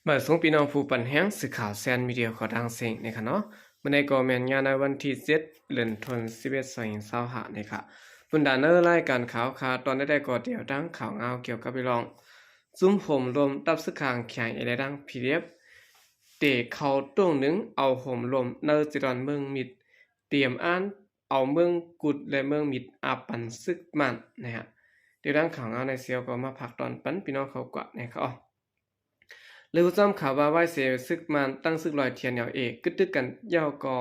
ບາຍສວງພີ່ນ້ອງຜູ້ປັນແຮງ ສື່ຂ່າວແຊນມີເດຍຂໍດັງເສັງນະຄະເນາະ. ມື້ນີ້ກໍແມ່ນຍາມໃນວັນທີເຈັດ ເດືອນທັນວາ ຊາວຊາວຫ້ານະຄະ. ບັນດາໃນລາຍການຂ່າວຂະຕອນໃດໆກໍດຽວຕັ້ງຂ່າວງາວກ່ຽວກັບເລື່ອງ ຊຸມໂຮມລົມຕັບຊຶກຂ້າງ KIA ແລະ ທາງ PDF ເຕະເຂົ້າໂຕ້ງໜຶ່ງ ເອົາໂຮມລົມໃນເຂດເມືອງມິດ ຕຽມອ່ານເອົາເມືອງກຸດ ແລະ ເມືອງມິດ ອາປັນຊຶກມ້ານນະຮະ. ດຽວດັ່ງຂ່າວງາວໃນເຊວກໍມາພາກຕອນປັນພີ່ນ້ອງເຂົາກວ່ານະຄະ. ແລະ ຮູ້ຊ້ຳຂ່າວວ່າ ວາຍເສຊຶກມ້ານ ຕັ້ງຊຶກລອຍ TNLA ກຶດຕຶກກັນ ແລ້ວກໍ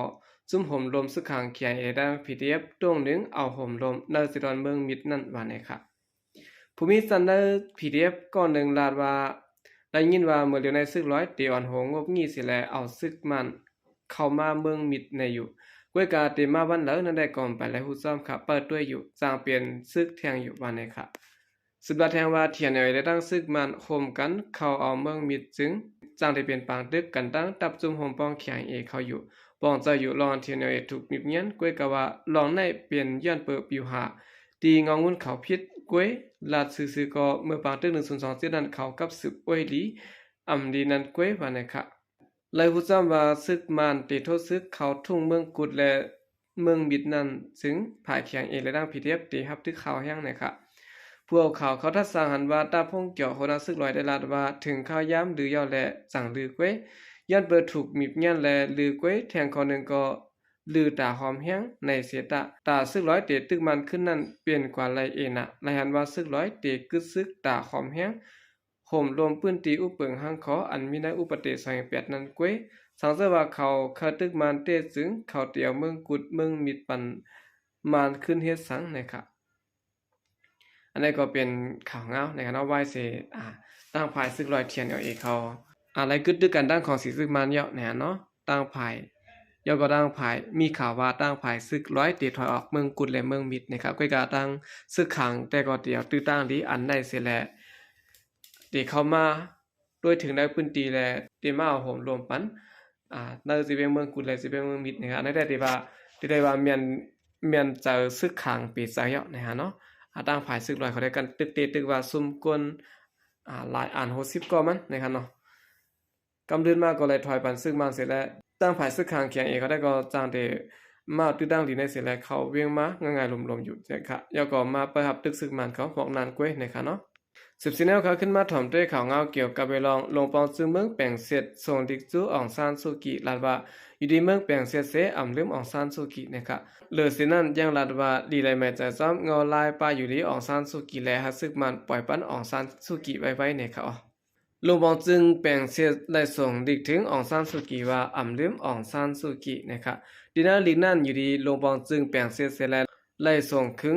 ຊຸມໂຮມລົມຊຶກຂ້າງ KIA ແລະ ທາງ PDF ໂຕ້ງໜຶ່ງ ເອົາໂຮມລົມໃນເຂດເມືອງມິດນັ້ນວ່ານະຄະ. ຜູ້ມີຊັ້ນໃນ PDF ກໍໜຶ່ງລາດວ່າ ໄດ້ຍິນວ່າເມື່ອຫຼຽວໃນຊຶກລອຍ ເຕອອນໂຮງົບງີ້ເສຍແລ້ວ ເອົາຊຶກມ້ານເຂົ້າມາເມືອງມິດແນ່ຢູ່. ກວຍກາເຕມາວັນໃດນັ້ນໄດ້ກໍໄປແລະຮູ້ຊ້ຳຂະເປີດດ້ວຍຢູ່ ຈ້າງປ່ຽນຊຶກແທ່ງຢູ່ວ່າແນ່ຂະ. ສືບລາດແທງວ່າ TNLA ແລະ ທັງຊຶກມ້ານໂຮມກັນເຂົ້າເອົາເມືອງມິດ ຈຶ່ງຈັ່ງໄດ້ເປັນປາງຕຶກກັນຕັ້ງ ຕັບຊຸມໂຮມປ້ອງ KIA ເຂົ້າຢູ່ ປ້ອງເຈົ້າຢູ່ ລອງ TNLA ຖືກມີບງຽນ. ກວຍກາວ່າ ລອງໃນເປັນຍ້ອນເປີປິວຫາ ຕີງອງງຸນເຂົາຜິດກວຍ. ລາດຊື່ໆກໍເມື່ອປາງຕຶກໜຶ່ງສູນສອງເຈັດນັ້ນ ເຂົາກັບສືບອວຍດີ ອຳດີນັ້ນກວຍວ່າແນ່ຂະ. ໄລ່ຮູ້ຊ້ຳວ່າ ຊຶກມ້ານເຕໂທດຊຶກເຂົ້າທຸ່ງເມືອງກຸດ ແລະ ເມືອງມິດນັ້ນ ຊຶ່ງຝ່າຍ KIA ແລະ ທາງ PDF ເຕຮັບຖືກຂ່າວແຮງແນ່ຂະ. ຜູ້ເອົາຂ່າວເຂົ້າທັດສາງຫັນວ່າ ຕາພົງຈອກ ຫົວໜ້າຊຶກລອຍໄດ້ລາດວ່າ ເຖິງຄາວຍາມລືຍາວແລະ ຈັ່ງລືກວຍ ຍ້ອນເປີດຖືກມີບງຽນ ແລະ ລືກວຍ. ແທງຂໍ້ໜຶ່ງກໍລືຕາຫອມແຮງໃນເສຕາ ຕາຊຶກລອຍເຕຕຶກມ້ານຂຶ້ນນັ້ນ ປ່ຽນກວ່າໄລ່ເອນະ. ລາຍງານວ່າ ຊຶກລອຍເຕກຶດຊຶກຕາຫອມແຮງ ໂຮມລົມພື້ນທີ່ອຸເປິງຮັງຄໍ ອັນມີໃນອຸປະຕິສອງແຫ່ງແປດນັ້ນກວຍ. ສັງເສຍວ່າເຂົາເຄີຍຕຶກມ້ານເຕ ຈຶ່ງເຂົາເຕເອົາເມືອງກຸດເມືອງມິດປັນມ້ານຂຶ້ນເຮັດສັງນະຄະ. ອັນນີ້ກໍເປັນຂ່າວງາວນະຄະເນາະ ວາຍເສ ອາ ທາງຝ່າຍຊຶກລອຍ TNLA ເຂົາ ອາ ໄລ່ກຶດຕຶກກັນຕັ້ງຂອງສີຊຶກມ້ານແລ້ວນະເນາະ. ທາງຝ່າຍ ແລ້ວກໍທາງຝ່າຍ ມີຂ່າວວ່າທາງຝ່າຍຊຶກລອຍເຕຖອຍອອກເມືອງກຸດ ແລະ ເມືອງມິດນະຄະ. ກວຍກາທາງຊຶກຂ້າງແຕ່ກໍຕຽມຕື້ຕັ້ງດີອັນໃດເສຍແລ້ວ ເຕເຂົ້າມາໂດຍເຖິງໃນພື້ນທີ່ ແລະ ເຕມາເອົາໂຮມລົມປັນ ອາ ໃນເຂດເມືອງກຸດ ແລະ ເຂດເມືອງມິດນະຄະ. ອັນໃດແຕ່ທີ່ວ່າ ທີ່ໄດ້ວ່າແມ່ນ ແມ່ນໃຈຊຶກຂ້າງເປໃຈເນາະນະຮະເນາະ. ອາ ທາງຝ່າຍຊຶກລອຍເຂົາໄດ້ກັນຕຶກເຕຕຶກວ່າຊຸມຄົນ ອາ ຫຼາຍອັນຫົກສິບກໍມັນນະຄະເນາະ. ກຳເດືອນມາກໍໄດ້ຖອຍປັນຊຶກມ້ານເສຍແລ້ວ ທາງຝ່າຍຊຶກຂ້າງ KIA ເຂົາໄດ້ກໍຈັ່ງໄດ້ມາຕື້ຕັ້ງດີໃນເສຍແລ້ວ ເຂົ້າວຽງມາງ່າຍໆລົມໆຢູ່ນະຄະ. ແລ້ວກໍມາເປີດຮັບຕຶກຊຶກມ້ານເຂົາພວກນັ້ນກວຍນະຄະເນາະ. ສືບສີແນວຂ່າວຂຶ້ນມາຖອມດ້ວຍຂ່າວງາວກ່ຽວກັບເລື່ອງ ໂລງປອງຈື່ເມືອງແປງເຊດ ສົ່ງລິກຈູອອງຊານຊູກີ ລາດວ່າ ຢູ່ດີເມືອງແປງເຊດເສ ອຳລືມອອງຊານຊູກີນະຄະ. ເລີເສນັ້ນຍັງລາດວ່າ ດີໄດ້ແມ່ໃຈຊ້ຳເງົາລາຍປ້າຢູ່ດີອອງຊານຊູກີ ແລະ ໃຫ້ຊຶກມ້ານປ່ອຍປັນອອງຊານຊູກີໄວໆນະຄະ. ໂລງປອງຈື່ແປງເຊດໄດ້ສົ່ງລິກເຖິງອອງຊານຊູກີວ່າ ອຳລືມອອງຊານຊູກີນະຄະ. ດີນາລິກນັ້ນຢູ່ດີໂລງປອງຈື່ແປງເຊດເສແລະ ໄດ້ສົ່ງເຖິງ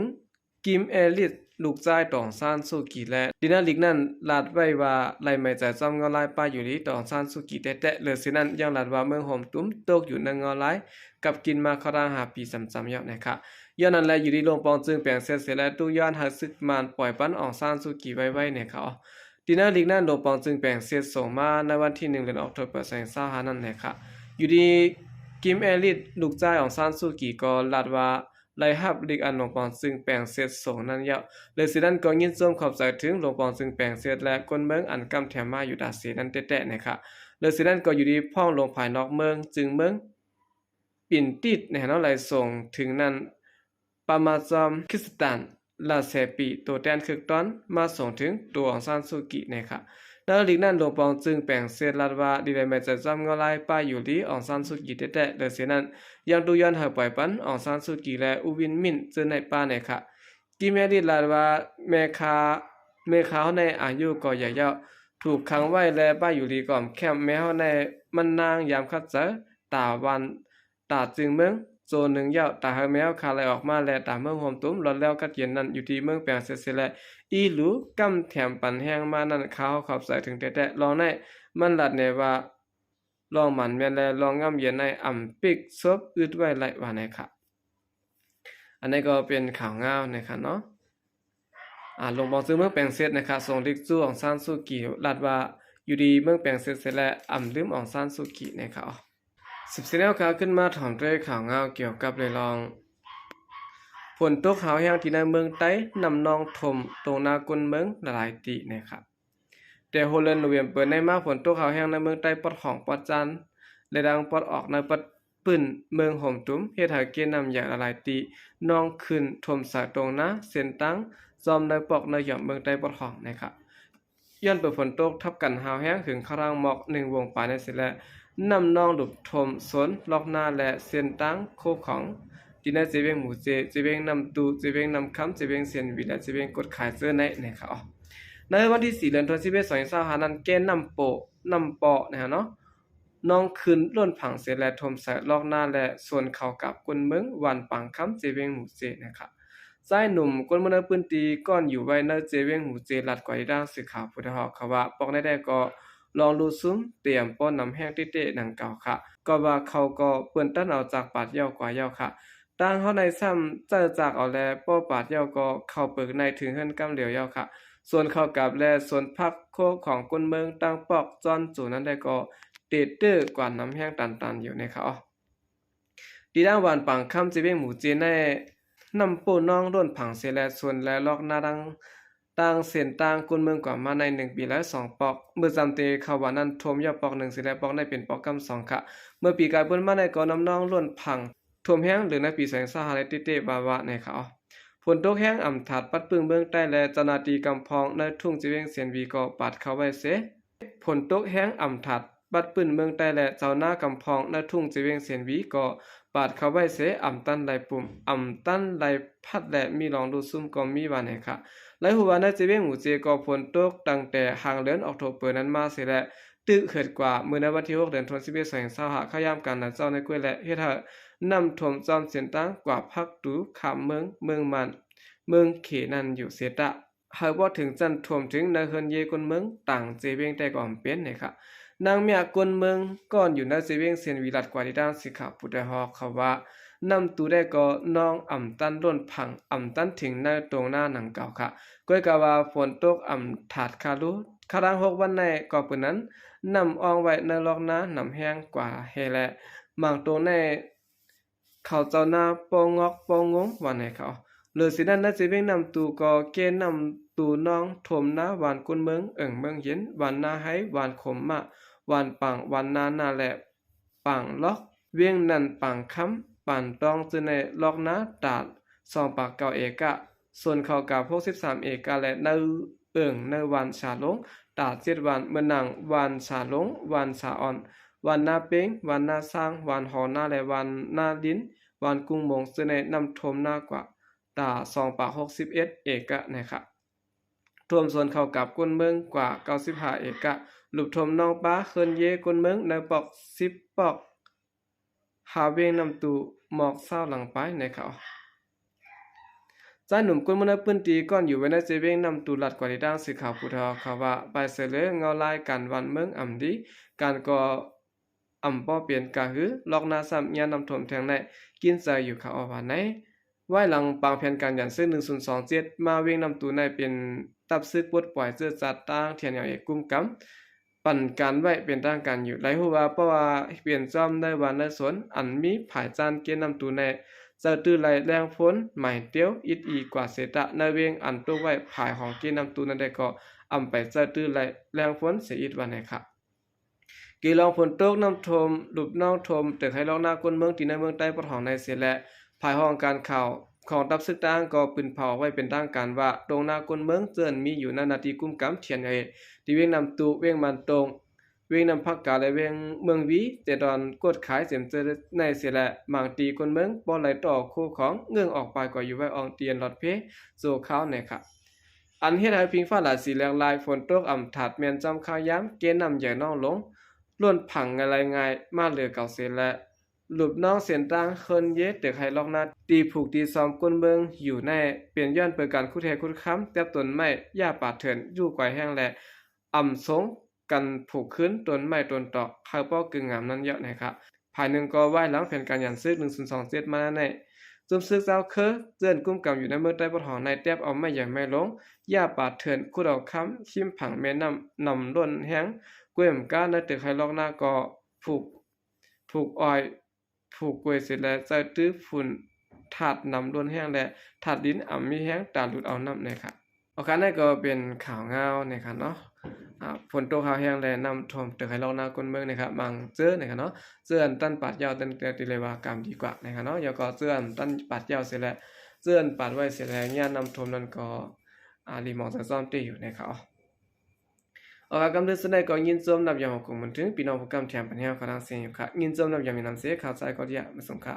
ກິມແອລິດ ລູກຊາຍຕອງຊານຊູກີ ແລະ ດີນາລິກນັ້ນລາດໄວ້ວ່າ ໄດ້ແມ່ໃຈຊ້ຳເງົາລາຍປ້າຢູ່ດີຕອງຊານຊູກີແທ້ໆ. ເລີເສນັ້ນຍັງລາດວ່າ ເມືອງໂຮມຕຸມຕົກຢູ່ໃນເງົາລາຍ ກັບກິນມາເຂົ້າທາງຫ້າປີຈຳໆແລ້ວນະຄະ. ຍ້ອນນັ້ນແຫຼະ ຢູ່ດີໂລງປອງຈື່ແປງເຊດເສແລະ ຕຸກຍ້ອນໃຫ້ຊຶກມ້ານປ່ອຍປັນອອງຊານຊູກີໄວໆນະຄະ. ດີນາລິກນັ້ນ ໂລງປອງຈື່ແປງເຊດສົ່ງມາໃນວັນທີໜຶ່ງ ເດືອນອອກໂທເບີ ສອງພັນຊາວຫ້ານັ້ນແຫຼະຄະ. ຢູ່ດີ ກິມແອລິດ ລູກຊາຍອອງຊານຊູກີ ກໍລາດວ່າໄດ້ຮັບລິກອັນໂລງປອງຈື່ແປງເຊດສົ່ງນັ້ນແລ້ວ. ເລີເສນັ້ນກໍຍິນຊົມຂອບໃຈເຖິງໂລງປອງຈື່ແປງເຊດ ແລະ ຄົນເມືອງອັນກຳແຖມມາຢູ່ຕາເສນັ້ນແທ້ໆນະຄະ. ເລີເສນັ້ນກໍຢູ່ດີພ້ອງໂລງພາຍນອກເມືອງ ຈື່ເມືອງ ປິນຕິດແນວໃດສົ່ງເຖິງນັ້ນ ປະມາຈອມ ຄຣິສຕານ ລາແຊປີ ໂຕແທນເຄືອກຕອນມາສົ່ງເຖິງໂຕອອງຊານຊູກີແນຄະ. ນອກຈາກນັ້ນ ໂລງປອງຈື່ແປງເຊດລາດວ່າ ດີໄດ້ແມ່ນຈະຈຳເງົາລາຍປ້າຢູ່ລີອອງຊານຊູກີແທ້ໆ. ເລີເສນັ້ນ ຍັງຕຸກຍ້ອນໃຫ້ປ່ອຍປັນອອງຊານຊູກີ ແລະ ອູວິນມິນ ເຈີໄນປ້າແນຄະ. ກິມແອລິດລາດວ່າ ແມ່ຄ້າ ແມ່ຄ້າເຮົາໃນອາຍຸກໍໃຫຍ່ແລ້ວ ຖືກຂັງໄວ້ ແລະ ປ້າຢູ່ລີກໍອ້ອມແຄ້ມ ແມ່ເຮົາໃນມັນນາງຍາມຂັດໃຈ ຕາວັນ ຕາຈຶງເມືອງໂຈໜຶ່ງແລ້ວ ຕາເຮີແມວຂ້າໄລ່ອອກມາ ແລະ ຕາເມືອງໂຮມຕຸມລອດແລ້ວກັດເຢັນນັ້ນ ຢູ່ທີ່ເມືອງແປງເຊດເສແລະ ອີລູກຳແຖມປັນແຮງມານັ້ນ ຂ້າເຮົາຂອບໃຈເຖິງແທ້ໆ. ລອງໃນມັນລັດແນວ່າ ລອງມັນແມ່ນແລ ລອງງາມເຢັນໃນອຳປິກສົບອຶດໄວ້ໄລ່ວ່າແນຄະ. ອັນນີ້ກໍເປັນຂ່າວງາວແນຄະເນາະ. ອາ ໂລງປອງຈື່ເມືອງແປງເຊດແນຄະ ສົ່ງລິກຈູອອງຊານຊູກີ ລາດວ່າ ຢູ່ດີເມືອງແປງເຊດເສແລະ ອຳລືມອອງຊານຊູກີແນຄະ. ສືບສຽນແນວຂ່າວຂຶ້ນມາຖອມດ້ວຍຂ່າວງາວກ່ຽວກັບເລື່ອງ ຝົນຕົກຫາວແຮງທີ່ໃນເມືອງໃຕ້ ນ້ຳນອງຖົມຕົງນາຄົນເມືອງຫຼາຍໆທີ່ແນຄະ. ແຕ່ຫົວເດືອນໂນເວັມເປີນີ້ມາ ຝົນຕົກເຫາແຮງໃນເມືອງໃຕ້ປອດຂອງ ປອດຈານ ແລະ ທາງປອດອອກ ໃນປາດປື້ນເມືອງໂຮມຕຸມ ເຮັດໃຫ້ເກນ້ຳໃຫຍ່ຫຼາຍໆ ຕີນອງຂຶ້ນຖ້ວມສາຍຕົງນາ ເສັ້ນທາງ ຊອມໃນປອກໃນຫຍອມເມືອງໃຕ້ປອດຂອງນະຄະ. ຍ້ອນເປີດຝົນຕົກທັບກັນຫາວແຮງ ເຖິງຄາລາງໝອກໜຶ່ງວົງປາຍນັ້ນເສຍແລ້ວ ນ້ຳນອງຫຼຸບຖ້ວມໂຊນລອກນາ ແລະ ເສັ້ນທາງໂຄ້ງຂອງ ທີ່ໃນເຈວຽງໝູເຈ, ເຈວຽງນ້ຳຕູ, ເຈວຽງນ້ຳຄຳ, ເຈວຽງເຊນວີ ແລະ ເຈວຽງກົດຂາຍເຈີໃນນະຄະ. ໃນວັນທີສີ່ ເດືອນສິບເອັດ ສອງພັນຊາວຫ້ານັ້ນ ແກ່ນ້ຳໂປ, ນ້ຳເປາະນະຄະເນາະ ນອງຂຶ້ນລົ້ນຜັງເສຍແລ້ວ ຖ້ວມໃສ່ລອກນາ ແລະ ສວນເຂົ້າກາບກົ້ນເມືອງ ບ້ານປາງຄຳ ເຈວຽງໝູເຈນະຄະ. ຊາຍໜຸ່ມກົ້ນເມືອງໃນພື້ນທີ່ ກ່ອນຢູ່ໄວ້ໃນເຈວຽງໝູເຈ ລາດກວາດຕິດຕາມສື່ຂ່າວຜູ້ໄດ້ຮອບເຂົາວ່າ ປອກໃນແດນກໍລອງດູຊຸມ ຕຽມປ້ອນນ້ຳແຮງເຕະໆ ດັ່ງກ່າວຄະ ກໍວ່າເຂົາກໍເປີ້ນຕັນເອົາຈາກປາດເຍົາກວ່າເຍົາຄະ. ຕ່າງເຮົາໃນຊ້ຳ ເຈົ້າຈາກເອົາແລ ປ້ອປາດເຍົາກໍເຂົ້າເປີກໃນເຖິງເຮືອນກຳຫຼຽວເຍົາຄະ. ສວນເຂົ້າກາບແລ ສວນຜັກໂຄຂອງກົ້ນເມືອງ ຕ່າງປອກຈອນຈູນັ້ນໄດ້ກໍເຕະເຕີກວ່ານ້ຳແຮງຕັນໆ ຢູ່ໃນຂະອອ. ທີ່ທາງບ້ານປາງຄຳ ເຈວຽງໝູເຈໃນ ນ້ຳໂປ້ນອງລົ້ນຜັງເສຍແລ ສວນແລລອກນາ ຕ່າງເສັ້ນຕ່າງກົ້ນເມືອງກວ່າມາໃນໜຶ່ງປີລະສອງປອກ. ເມື່ອຈຳເຕເຂົ້າບ້ານນັ້ນ ຖ້ວມເຍົາປອກໜຶ່ງເສຍແລ ປອກໃນເປັນປອກກຳສອງຄະ. ເມື່ອປີກາຍເພິ່ນມາໃນກໍນ້ຳນອງລົ້ນຜັງ ຖ້ວມແຮງເຫຼືອໃນປີສອງພັນຊາວຫ້າ ເຕະໆ ວ່າໆ ໃນຂະອອ. ຝົນຕົກແຮງອຳທາດປັດປຶ້ງເມືອງໃຕ້ ແລະ ເຈົ້າໜ້າທີ່ກຳພອງໃນທຸ່ງເຈວຽງເຊນວີກໍປາດເຂົ້າໄວ້ເສຍ. ຝົນຕົກແຮງອຳທາດປັດປຶ້ງເມືອງໃຕ້ ແລະ ເຈົ້ານາກຳພອງໃນທຸ່ງເຈວຽງເຊນວີກໍປາດເຂົ້າໄວ້ເສຍ ອຳຕັນໄຫຼປຸ້ມ ອຳຕັນໄຫຼພັດ ແລະ ມີລອງດູດຊຸມກໍມີວ່າໃນຂະ. ໄດ້ຮູ້ວ່າໃນເຈວຽງໝູເຈກໍຝົນຕົກຕັ້ງແຕ່ຫາງເດືອນອອກໂທເປີນັ້ນມາເສຍແລະ ຕຶກເກີດກວ່າເມື່ອໃນວັນທີຫົກ ເດືອນສິບເອັດ ສອງພັນຊາວຫ້າ ເຂົ້າຍາມການນາເຈົ້າໃນກ້ວຍ ແລະ ເຮັດໃຫ້ນ້ຳຖ້ວມຈອມເສັ້ນທາງກວ່າພັກຕູຂ້າມເມືອງ ເມືອງມານ ເມືອງເຂນັ້ນຢູ່ເສຍຕະ ໃຫ້ບໍ່ເຖິງຊັ້ນຖ້ວມເຖິງໃນເຮືອນເຢກົ້ນເມືອງ ຕ່າງເຈວຽງແຕ່ກໍອຳເປັນນະຄະ. ນາງເມຍກົ້ນເມືອງ ກ່ອນຢູ່ໃນເຈວຽງເຊນວີ ລາດກວາດຕິດຕາມສື່ຂ່າວຜູ້ໄດ້ຮອບເຂົາວ່າ ນ້ຳຕູແດກໍນອງອຳຕັນລົ້ນຜັງ ອຳຕັນເຖິງໃນຕົງນາດັ່ງກ່າວຄະ. ກ້ອຍກະວ່າຝົນຕົກອຳທາດຄາລູ ຄາລາງຫົກວັນໃນກໍປຶ້ນນັ້ນ ນ້ຳອ່ອງໄວ້ໃນລອກນາ ນ້ຳແຮງກວ່າແຮ ແລະ ບາງຕົງໃນ ເຂົ້າເຈົ້ານາປໍງອກປໍງົງ ວ່າໃນຂະອອ. ເຫຼືອເສຍນັ້ນ ໃນເຈວຽງນ້ຳຕູກໍແກ່ນ້ຳຕູນອງຖ້ວມນາ ບ້ານກົ້ນເມືອງ ເອີ່ງເມືອງເຢັນ ບ້ານນາໄຮ ບ້ານຂົມມະ ບ້ານປາງ ບ້ານນາໜ້າ ແລະ ປາງລອກ ວຽງນັນປາງຄຳ ປານຕອງ ເຈີໃນລອກນາ ຕາດສອງປາກເກົ້າເອກະ ສວນເຂົ້າກາບຫົກສິບສາມເອກະ ແລະ ໃນເອີ່ງໃນບ້ານສາຫຼົງ ຕາດເຈັດບ້ານ ເມືອງນາງ ບ້ານສາຫຼົງ ບ້ານສາອ່ອນ ບ້ານນາເປັງ ບ້ານນາຊ້າງ ບ້ານຫໍນາ ແລະ ບ້ານນາລິນ ບ້ານກຸງມົງ ເຊິ່ງໄດ້ນ້ຳຖ້ວມນາກວ່າຕາສອງປາກຫົກສິບເອັດເອກະນະຄະ ຖ້ວມສວນເຂົ້າກາບກົ້ນເມືອງກວ່າເກົ້າສິບຫ້າເອກະ ຫຼຸບຖ້ວມນອງປາເຮືອນເຢກົ້ນເມືອງໃນປອກສິບປອກ ຫາວຽງນ້ຳຕູໝອກຊາວຫຼັງປາຍໃນຂະອອ. ຊາຍໜຸ່ມກົ້ນເມືອງໃນພື້ນທີ່ ກ່ອນຢູ່ໄວ້ໃນເຈວຽງນ້ຳຕູ ລາດກວາດຕິດຕາມສື່ຂ່າວຜູ້ໄດ້ຮອບເຂົາວ່າ ປາຍເສຍເລີເງົາລາຍການບ້ານເມືອງອຳດີ ການກໍອຳບໍ່ເປັນກະຮື ລອກນາຊ້ຳຍາມນ້ຳຖ້ວມແທງໃນ ກິນໃຈຢູ່ຂະອອວ່າໃນ. ວາຍຫຼັງປາງແຜນການຢັນເຊິ່ງ ໜຶ່ງສູນສອງເຈັດ ມາວຽງນ້ຳຕູໃນເປັນ ຕັບຊຶກປົດປ່ອຍເຈີຈັດຕັ້ງ ທີເອັນເອ ກຸ້ມກຳ ປັນການໄວ້ເປັນທາງການຢູ່ ໄດ້ຮູ້ວ່າ ເພາະວ່າເປັນຈອມໃນບ້ານໃນສວນ ອັນມີຜາຍຈານເກນນ້ຳຕູໃນ ເຈົ້າຕື້ໄລ່ແລງຝົນ ໝາຍຕຽວ ອິດອີກວ່າເສຍຕະ ໃນວຽງອັນຕົກໄວ້ຜາຍຂອງເກນນ້ຳຕູນັ້ນໄດ້ກໍ ອຳໄປເຈົ້າຕື້ໄລ່ແລງຝົນເສຍອີກວ່າໃນຂະ. ເກລອງຝົນຕົກ ນ້ຳຖ້ວມ ຫຼຸບນອງຖ້ວມ ຕຶກໄຮ່ລອກນາກົ້ນເມືອງ ທີ່ໃນເມືອງໃຕ້ປອດຫ້ອງໃນເສຍແລະ ພາຍຫ້ອງການຂ່າວຂອງຕັບຊຶກຕ່າງກໍປືນເຜີາອອກໄວ້ເປັນທາງການວ່າ ຕົງນາກົ້ນເມືອງ ເຊິ່ງມີຢູ່ໃນໜ້າທີ່ກຸ້ມກຳ ທີເອັນເອ ທີ່ວຽງນ້ຳຕູ ວຽງມານຕົງ ວຽງນ້ຳຜັກກາ ແລະ ວຽງເມືອງວີ ແຕ່ດອນກວດຂາຍເຕັມເຈີໃນເສຍແລະ ບາງຕີກົ້ນເມືອງບໍ່ໄຫຼຕໍ່ໂຄຂອງ ເງື່ອນອອກໄປກໍຢູ່ໄວ້ອອງຕຽນລອດເພ ໂຊຄາວໃນຂະ ອັນເຮັດໃຫ້ພິງຟ້າຫຼາຍສີແຫຼກຫຼາຍ ຝົນຕົກອຳທາດແມ່ນຈຳຄາວຍາມ ເກນນ້ຳໃຫຍ່ນອງຫຼົງ ລົ້ນຜັງງ່າຍໆ ມາເຫຼືອເກົ່າເສຍແລະ ຫຼຸບນອງເສັ້ນທາງເຮືອນເຢ ຕຶກໄຮ່ລອກນາ ທີ່ຜູກທີ່ຊອມກົ້ນເມືອງຢູ່ໃນ ເປັນຍ້ອນເປີການຂຸດແຮ່ຂຸດຄຳ ແຕັບຕົ້ນໄມ້ ຫຍ້າປ່າເຖື່ອນ ຢູ່ກວາຍແຮງ ແລະ ອຳຊົງກັນຜູກຄືນຕົ້ນໄມ້ຕົ້ນຕອກ ໃຫ້ບໍ່ກືງາມນັ້ນເຍາະໃນຂະ ພາຍໜຶ່ງກໍວາຍຫຼັງແຜນການຢັນຊຶກ ໜຶ່ງສູນສອງເຈັດ ມາໃນ ຈຸ້ມຊຶກຊາວເຄີ ເຈື່ອນກຸ້ມກຳຢູ່ໃນເມືອງໃຕ້ປອດຫ້ອງໃນ ແຕັບເອົາໄມ້ໃຫຍ່ໄມ້ຫຼົງ ຫຍ້າປ່າເຖື່ອນ ຂຸດເອົາຄຳ ຮິມຝັ່ງແມ່ນ້ຳ ນ້ຳລົ້ນແຮງ ກ້ວຍໝາກກ້າ ໃນຕຶກໄຮ່ລອກນາກໍຜູກ ຜູກອ້ອຍ ຜູກກ້ວຍເສຍແລະ ໃສ່ຕື້ຝຸ່ນທາດນ້ຳລົ້ນແຮງ ແລະ ທາດດິນອຳມີແຮງຕານດູດເອົານ້ຳໃນຂະ. ໂອເຄ ນັ້ນກໍເປັນຂ່າວງາວໃນຂະເນາະ. ອ່າ ຝົນຕົກຫາວແຮງ ແລະ ນ້ຳຖ້ວມຕຶກໃຫ້ລອກນາຄົນເມືອງນະຄະ ບາງເຈື່ອນະຄະເນາະ. ເຈື່ອນຕັນປາດຍາວ ຕັນແຕ່ຕິເລວາກາມດີກວ່ານະຄະເນາະ. ແລ້ວກໍເຈື່ອນຕັນປາດຍາວເສຍແລ້ວ ເຈື່ອນປາດໄວ້ເສຍແລ້ວ ຍາມນ້ຳຖ້ວມນັ້ນກໍ ອ່າ ລີມອງຈະຊ້ອມຕີຢູ່ນະຄະ. ເອົາລະ ກຳເລີດສຸດໃດກໍຍິນຊົມນັບຢອງຂອບຄຸນມາເຖິງພີ່ນ້ອງຜູ້ກຳແຖມປັນແຮວຂອງທາງເຊຍຢູ່ຄະ. ຍິນຊົມນັບຢອງມີນ້ຳເຊ ຂ່າວສາຍກໍດຽມາສົ່ງຄະ.